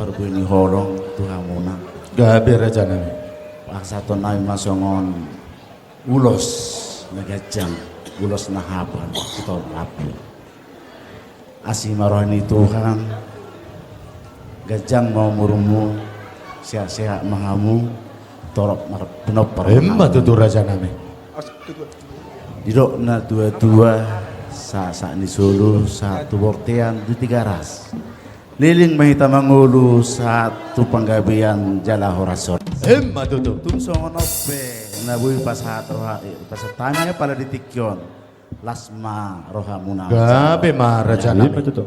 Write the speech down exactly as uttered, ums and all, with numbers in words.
Parbue ni holong tu hamuna. Gabe, rajanami. Pasahaton nami ma songon ulos na ganjang, ulos na hapal, sitaon lapu. Asi ma roha ni Tuhan, ganjang ma umurmu, sehat-sehat ma hamu, torop mar-, pinompar. Emma tutu, rajanami. Didok na tua-tua, sahat-sahat ni solu, sahat tu bortean di Tigaras. Leleng ma hita mangolu sahat tu panggabean jala horas-horas. Emma tutu. Tung songon on pe na boi pasahat roha, eh, pasahat hami apala di tingki on. Las ma rohamuna. Gabe ma, rajanami. Emma tutu.